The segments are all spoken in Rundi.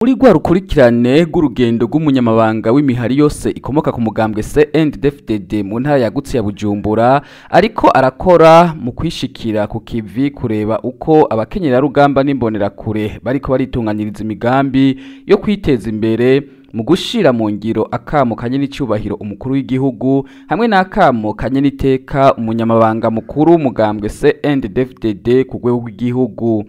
Muri rwa rukurikirane rw'urugendo rw'umunyamabanga w'imihari yose ikomoka ku mugambwe CNDD-FDD mu ntara yagutse ya Bujumbura, ariko arakora mu kwishikira ku kivi kureba uko abakenyerarugamba n'imbonerakure bariko baritunganiriza imigambi yo kwiteza imbere mu gushira mu ngiro akamo kanye n'icubahiro umukuru w'igihugu hamwe n'akamo kanye n'iteka umunyamabanga mukuru w'umugambwe CNDD-FDD ku rwego rw'igihugu.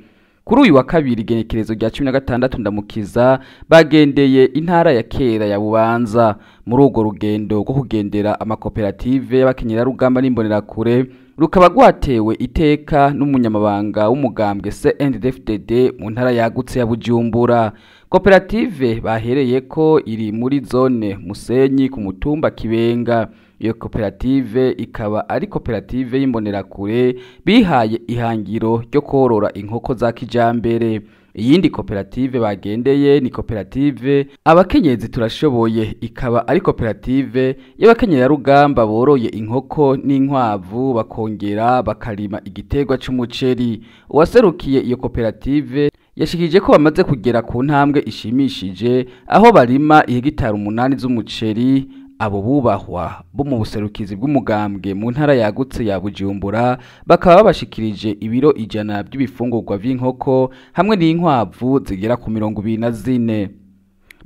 Kuri uyu wa kabiri igenekerezo rya 16 Ndamukiza bagendeye intara ya kera ya Bubanza. Muri urwo rugendo rwo kugendera amakoperative y'abakenyerarugamba n'imbonerakure rukaba rwatewe iteka n'umunyamabanga w'umugambwe CNDD-FDD mu ntara yagutse ya Bujumbura. Koperative bahereye ko iri muri zone Musenyi ku mutumba Kibenga. Iyo koperative ikaba ari koperative y'imbonerakure bihaye ihangiro ryo korora inkoko za kijambere. Iyindi koperative bagendeye ni koperative Abakenyezi Turashoboye, ikaba ari koperative y'abakenyerarugamba boroye inkoko n'inkwavu bakongera bakarima igiterwa c'umuceri. Uwaserukiye iyo koperative yashikije ko bamaze kugera ku ntambwe ishimishije aho barima ihegitari 8 z'umuceri. Abo bubahwa bo mu buserukizi bw'umugambwe mu ntara yagutse ya Bujumbura bakaba babashikirije ibiro 100 by'ibifungurwa vy'inkoko hamwe n'inkwavu zigera ku 24.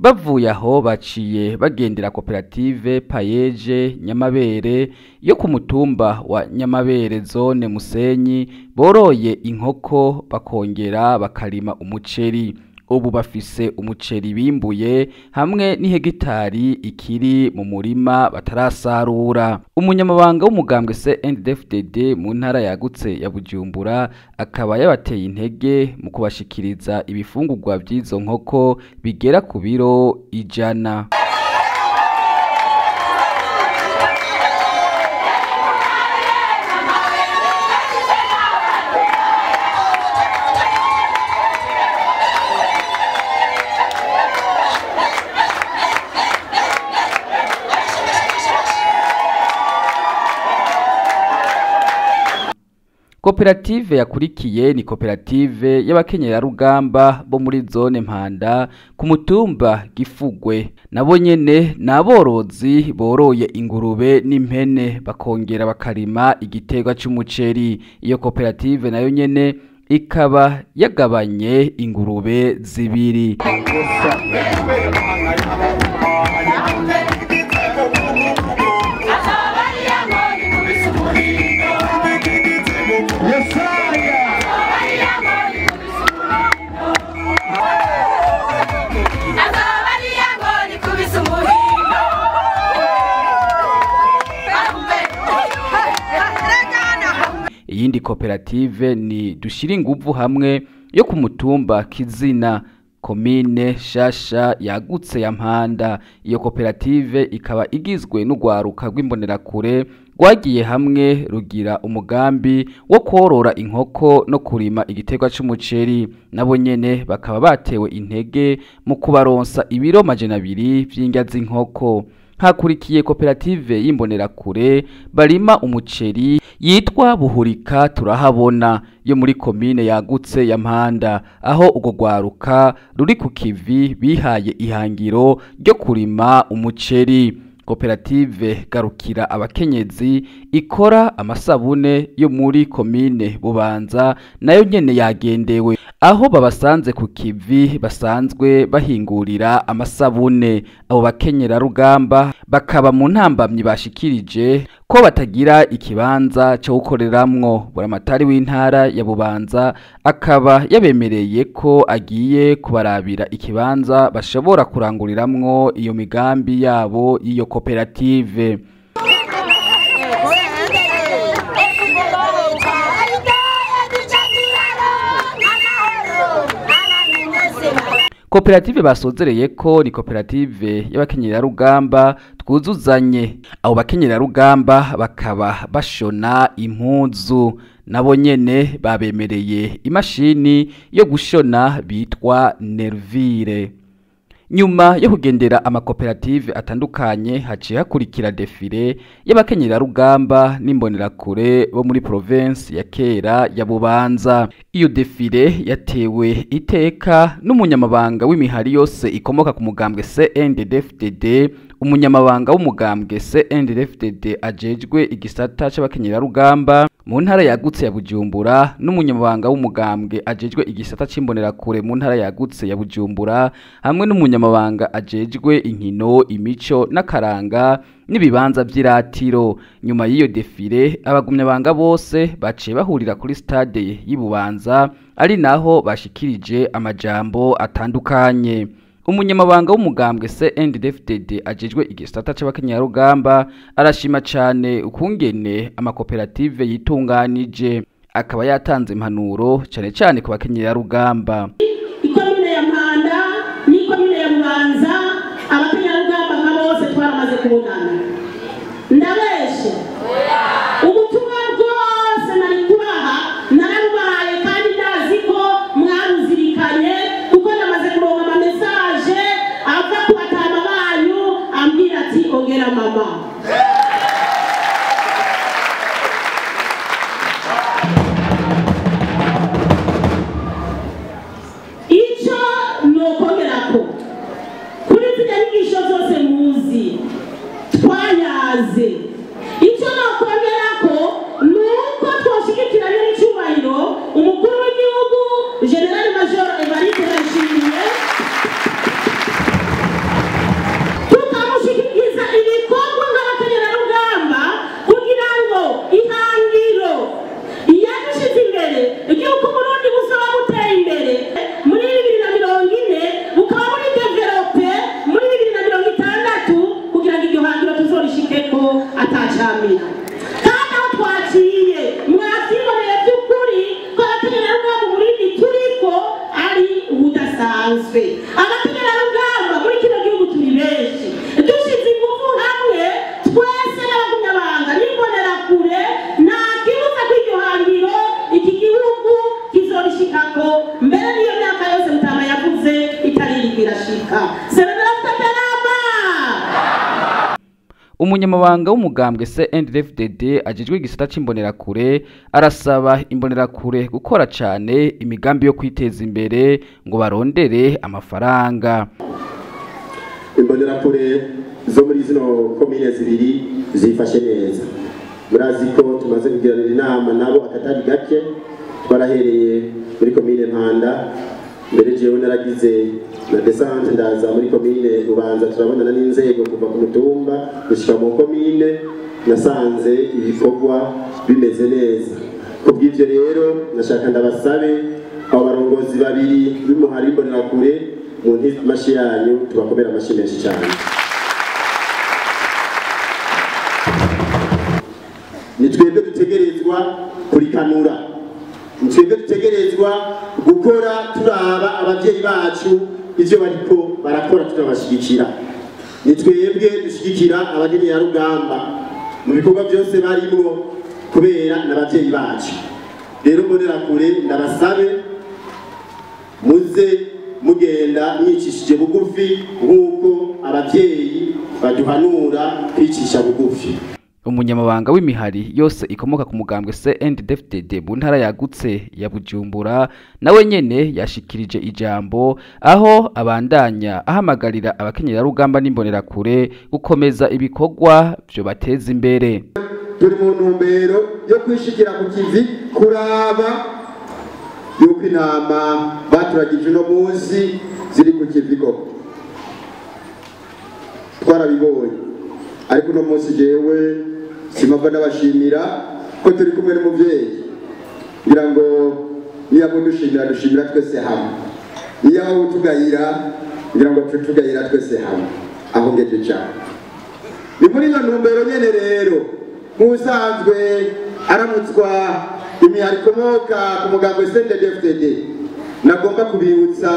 Bavuye aho baciye bagendera koperative Payeje Nyamabere yo ku mutumba wa Nyamabere zone Musenyi, boroye inkoko bakongera bakarima umuceri. Ubu bafise umuceri bimbuye hamwe n'ihegitari ikiri mu murima batarasarura. Umunyamabanga w'umugambwe CNDD-FDD mu ntara yagutse ya Bujumbura akaba yabateye intege mu kubashikiriza ibifungurwa vy'izo nkoko bigera ku biro 100. Koperative yakurikiye ni koperative y'abakenyerarugamba bo muri zone Mpanda ku mutumba Gifugwe. Nabo nyene n'aborozi boroye ingurube n'impene bakongera bakarima igiterwa c'umuceri. Iyo koperative nayo nyene ikaba yagabanye ingurube 2. Iyindi koperative ni Dushira Inguvu Hamwe yo ku mutumba Kizina komine Shasha yagutse ya Mpanda. Iyo koperative ikaba igizwe n'urwaruka rw'imbonerakure rwagiye hamwe rugira umugambi wo korora inkoko no kurima igiterwa c'umuceri. Nabo nyene bakaba batewe intege mu kubaronsa ibiro 200 vy'indya z'inkoko. Hakurikiye koperative y'imbonerakure barima umuceri yitwa Buhurika Turahabona yo muri komine yagutse ya Mpanda, aho urwo rwaruka ruri ku kivi bihaye ihangiro ryo kurima umuceri. Koperative Garukira Abakenyezi ikora amasabune yo muri komine Bubanza nayo nyene yagendewe, aho babasanze ku kivi basanzwe bahingurira amasabune. Abo bakenyerarugamba bakaba mu ntambamyi bashikirije ko batagira ikibanza cyo gukoreramwo. Buramatari w'intara ya Bubanza akaba yabemereye ko agiye kubarabira ikibanza bashobora kuranguriramwo iyo migambi yabo y'iyo koperative. Koperative basozereye ko ni koperative y'abakenyerarugamba Twuzuzanye. Abo bakenyerarugamba bakaba bashona impuzu, nabo nyene babemereye imashini yo gushona bitwa Nervire. Nyuma yo kugendera amakoperative atandukanye haciye hakurikira défilé y'abakenyerarugamba n'imbonerakure bo muri province ya kera ya Bubanza. Iyo défilé yatewe iteka n'umunyamabanga w'imihari yose ikomoka ku mugambwe CNDD-FDD, umunyamabanga w'umugambwe CNDD-FDD ajejwe igisata c'abakenyerarugamba mu ntara yagutse ya Bujumbura, n'umunyamabanga w'umugambwe ajejwe igisata c'imbonerakure mu ntara yagutse ya Bujumbura, hamwe n'umunyamabanga ajejwe inkino, imico n'akaranga n'ibibanza vy'iratiro. Nyuma y'iyo défilé, abagumyabanga bose baciye bahurira kuri stade y'Ibubanza, ari naho bashikirije amajambo atandukanye. Umunyamabanga w'umugambwe CNDD-FDD ajejwe igisata c'abakenyerarugamba arashima cane ukungene amakoperative yitunganije, akaba yatanze impanuro cane cane ku bakenyerarugamba. Ikomine ya Mpanda n'ikomine ya Bubanza, abakenyerarugamba nka bose twaramaze kubonana. Ndabeshe? Ubutumwa bwose nari kubaha narabubahaye, kandi ndazi ko mwaruzirikanye, kuko namaze kuronka ama messages ava ku batama banyu ambwira ati: "Ongera mama." Icyo nokongerako kuri zirya nyigisho zose muzi twayaze, icyo nokongerako ni uko twoshigikiranye n'icyubahiro umukuru w'igihugu, Général Major Evariste Ndayishimiye, tukamushikikiza ibikorwa nk'abakenyerarugamba, kugira ngo ihangiro yadushize imbere ry'uko Uburundi buzoba buteye imbere muri 2040, bukaba muri développé muri 2060, kugira ngo iryo hangiro tuzorishikeko atacamira. Kandi aho twaciye mwavyiboneye by'ukuri ko abakenyerarugamba Uburundi turiko ari ubudasanzwe. Abakenyerarugamba muri kino gihugu turi benshi. Dushize ingufu hamwe twese n'abagumyabanga n'imbonerakure, nta kibuza ko iryo hangiro iki gihugu kizorishikako mbere n'iyo myaka yose mutama yavuze itaririko irashika. Serenerafutanama. Umunyamabanga w'umugambwe CNDD-FDD ajejwe igisata c'imbonerakure arasaba imbonerakure gukora cane imigambi yo kwiteza imbere ngo barondere amafaranga. Imbonerakure zo muri zino komine zibiri zifashe neza. Murazi ko tumaze kugiranira inama nabo akatari gake. Twarahereye muri komine Mpanda, mbere jewe naragize na descente ndaza muri komine Bubanza, turabonana n'inzego kuva ku mutumba gushika mu komine. Nasanze ibikorwa bimeze neza. Kubw'ivyo rero nashaka ndabasabe abo barongozi babiri b'umuhari w'imbonerakure mu mashi yanyu, tubakomera amashi menshi cyane. Ni twebwe dutegerezwa kurikanura, ni twebwe dutegerezwa gukora turaba abavyeyi bacu ivyo bariko barakora, turabashigikira. Ni twebwe dushigikira abagenyerarugamba mu bikorwa byose barimwo, kubera n'abavyeyi bacu. Rero mbonerakure, ndabasabe muze mugenda mwicishije bugufi nk'uko abavyeyi baduhanura kwicisha bugufi. Umunyamabanga w'imihari yose ikomoka ku mugambwe CNDD-FDD mu ntara yagutse ya Bujumbura nawe nyene yashikirije ijambo, aho abandanya ahamagarira abakenyerarugamba n'imbonerakure gukomeza ibikorwa vyo bateza imbere. Turi mu ntumbero yo kwishikira ku kivi, kuraba yuko intama baturagije uno munsi ziri ku kivi koko. Twarabibonye, ariko uno munsi jewe simava n'abashimira ko turi kumwe n'umuvyeyi, kugira ngo niyo dushimira, dushimira twese hamwe, niyo aho tugayira, kugira ngo tugayira twese hamwe. Aho ngeje cyane ni muri iyo ntumbero nyene. Rero nk'ubusanzwe aramutswa imihari ikomoka ku mugambwe CNDD-FDD, nagomba kubibutsa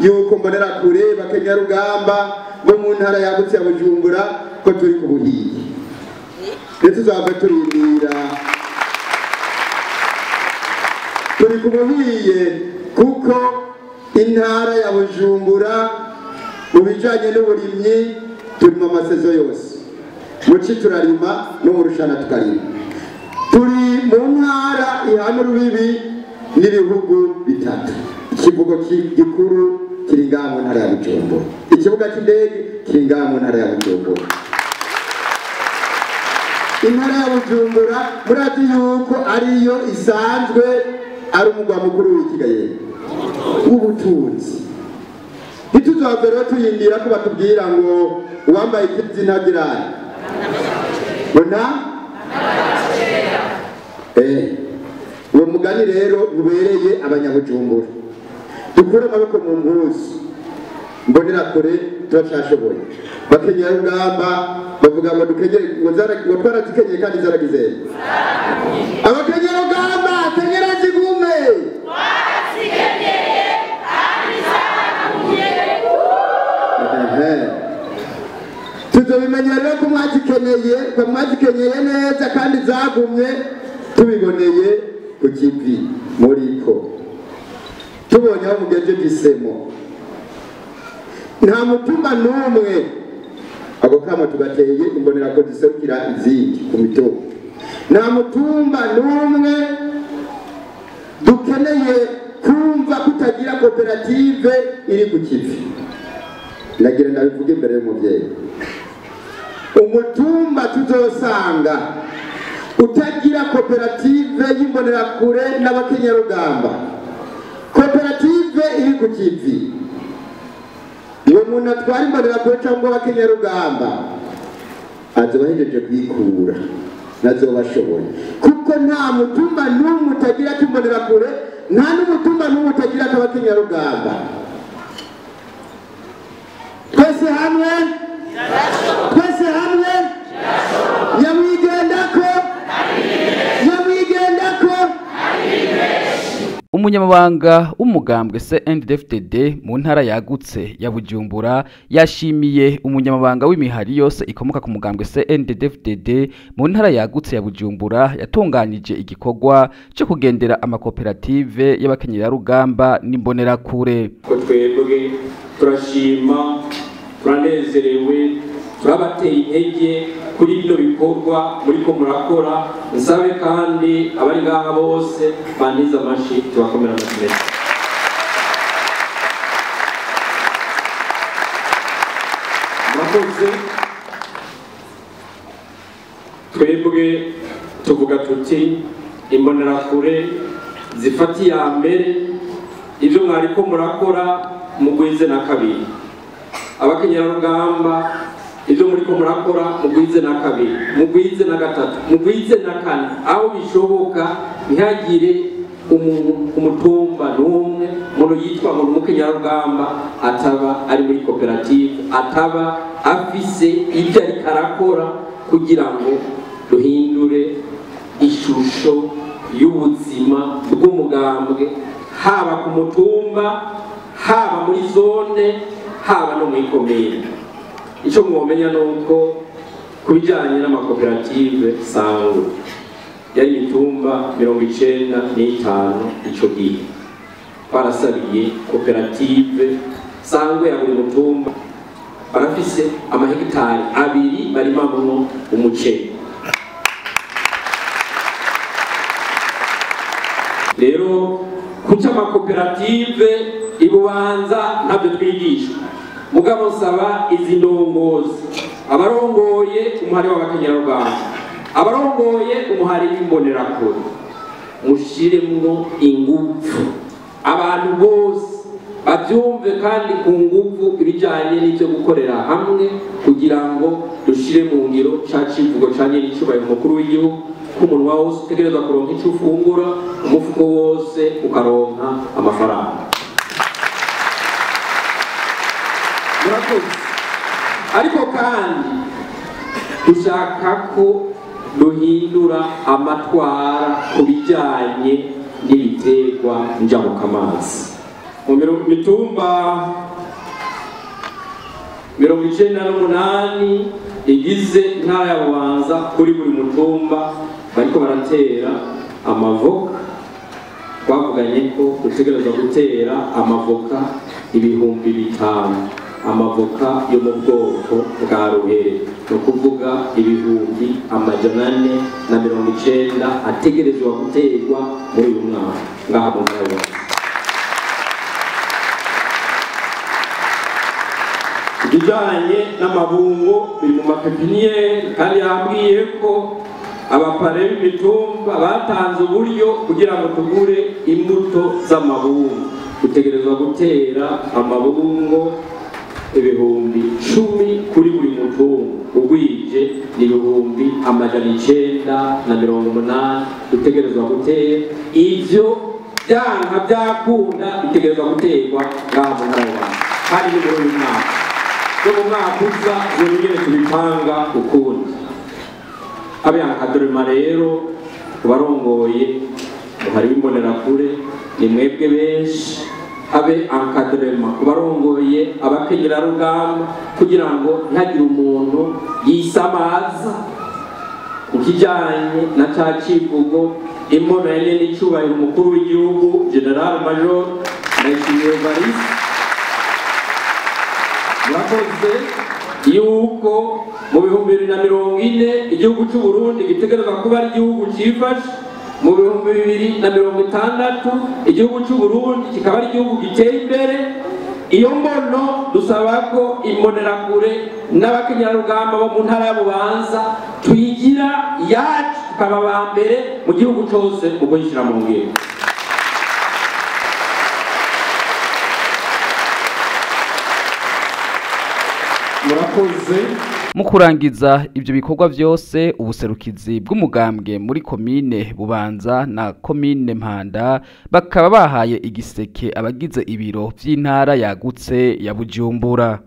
yuko mbonerakure bakenyarugamba bo mu ntara yagutse ya Bujumbura ko turi ku buhiye, ndetse tuzava turindira. Turi ku buhiye kuko intara ya Bujumbura Mu bijanye n'uburimyi turima amasezo yose, muci turarima no mu rushana tukarima. Turi mu ntara ihana urubibi n'ibihugu bitatu. Ikivugo gikuru kiri ngaha mu ntara ya Bujumbura, ikibuga cy'indege kiri ngaha mu ntara ya Bujumbura. Intara ya Bujumbura murazi yuko ariyo isanzwe ari umugwa mukuru w'ikigaye w'ubutunzi. Ntituzave rero tuyindira ko batubwira ngo uwambaye ikizi ntagirane bona. Uwo mugani rero ubereye abanyabujumbura. Dukure amaboko mu mpuzu, mbonera kure turacashoboye. Bakenyera rugamba bavuga ngo dukenyere, ngo twarazikenyeye kandi zaragize. Abakenyera rugamba kenyera zigume, twarazikenyeye kandi zaragumye. Tuzobimenya rero ko mwazikeneye, ko mwazikenyeye neza kandi zagumye, tubiboneye ku kivi muriko. Tubonye aho mugeje gisemo, nta mutumba n'umwe ako kamo tugateye imbonerako ziserukira izindi ku mitumba. Nta mutumba n'umwe dukeneye kumva kutagira koperative iri ku kivi. Nagira ndabivuge imbere y'umuvyeyi, umutumba tuzosanga utagira koperative y'imbonerakure n'abakenyarugamba, koperative iri ku kivi, uwo muntu atwara imbonerakure cyangwa abakenyarugamba azoba ahejeje kwikura, nazoba ashoboye, kuko nta mutumba n'umwe utagira imbonerakure, nta n'umutumba n'umwe utagira abakenyarugamba. Twese hamwe, twese hamwe, nyamwigendako, nyamwigendako. Umunyamabanga w'umugambwe CNDD-FDD mu ntara yagutse ya Bujumbura yashimiye umunyamabanga w'imihari yose ikomoka ku mugambwe CNDD-FDD mu ntara yagutse ya Bujumbura yatunganije igikorwa cyo kugendera amakoperative y'abakenyerarugamba n'imbonerakure. Ko twebwe turashima, turanezerewe, turabateye intege kuri bino bikorwa muriko murakora. Nsabe kandi abari ngaha bose bandize amashi, tubakomera amashyi menshi. Murakoze. Twebwe tuvuga tuti imbonerakure zifata iya mbere, ibyo mwariko murakora mugwize na kabiri. Abakenyerarugamba ibyo muriko murakora mugwize na kabiri, mugwize na gatatu, mugwize na kane, aho bishoboka ntihagire umutumba n'umwe umuntu yitwa ngo umukenyerarugamba ataba ari muri koperative, ataba afise ibyo ariko arakora kugira ngo duhindure ishusho y'ubuzima bw'umugambwe, haba ku mutumba, haba muri zone, haba no muri komine. Icyo mwomenya nuko ku bijyanye n'amakoperative sangwe yari imitumba 95 icyo gihe twarasabiye koperative sangwe ya buri mutumba, barafise amahegitari 2 barimamwo umuceri. Rero kuca amakoperative ibubanza ntabyo twigisha, mugabo nsaba izi ndongozi, abarongoye umuhari w'abakenyerarugamba, abarongoye umuhari w'imbonerakure, mushiremwo ingufu abantu bose babyumve kandi ku ngufu ibijyanye n'ibyo gukorera hamwe, kugira ngo dushire mu ngiro ca civugo canye n'icubahiro umukuru w'igihugu, ko umunwa wose utegerezwa kuronka ico ufungura, umufuko wose ukaronka amafaranga. Murakoze. Ariko kandi dushaka ko duhindura amatwara ku bijyanye n'ibiterwa njabukamazi. Mu mitumba 98 igize intara ya Bubanza, kuri buri mutumba bariko baratera amavoka. Twavuganye ko dutegerezwa gutera amavoka 5000. amavoka yo mu bwoko bwa ruhere, ni ukuvuga 490,000 ategerezwa guterwa muri uyu mwaka ngaha mu ntara ya. Ibijanye n'amabungo biri mu mapepiniyeri, kandi yambwiye ko abapare b'imitumba batanze uburyo kugira ngo tugure imbuto z'amabungo. Dutegerezwa gutera amabungo 10,000 kuri buri mutumba, ugwije ni 980,000 dutegerezwa gutera. Ivyo byanka byakunda bitegerezwa guterwa ngaha mu ntara ya, kandi ni muri uyu mwaka no mu mwaka uza nyene tubipanga ukundi. Abeyankadorema rero kubarongoye muhari w'imbonerakure ni mwebwe benshi, abe encadrement kubarongoye abakenyerarugamba kugira ngo ntihagire umuntu yisamaza ku kijanye na ca civugo imbono ya nyenicubahiro umukuru w'igihugu General Major Ndayishimiye Evariste. Murakoze yuko mu 2040 igihugu c'u Burundi gitegerezwa kuba ari igihugu cifashe, mu 2060 igihugu c'u Burundi kikaba ari igihugu giteye imbere. Iyo mbono dusaba ko imbonerakure n'abakenyerarugamba bo mu ntara ya Bubanza tuyigira yacu, tukaba ba mbere mu gihugu cose mu kuyishira mu ngiro. Murakoze. Mu kurangiza ivyo bikorwa vyose, ubuserukizi bw'umugambwe muri komine Bubanza na komine Mpanda bakaba bahaye igiseke abagize ibiro vy'intara yagutse ya Bujumbura.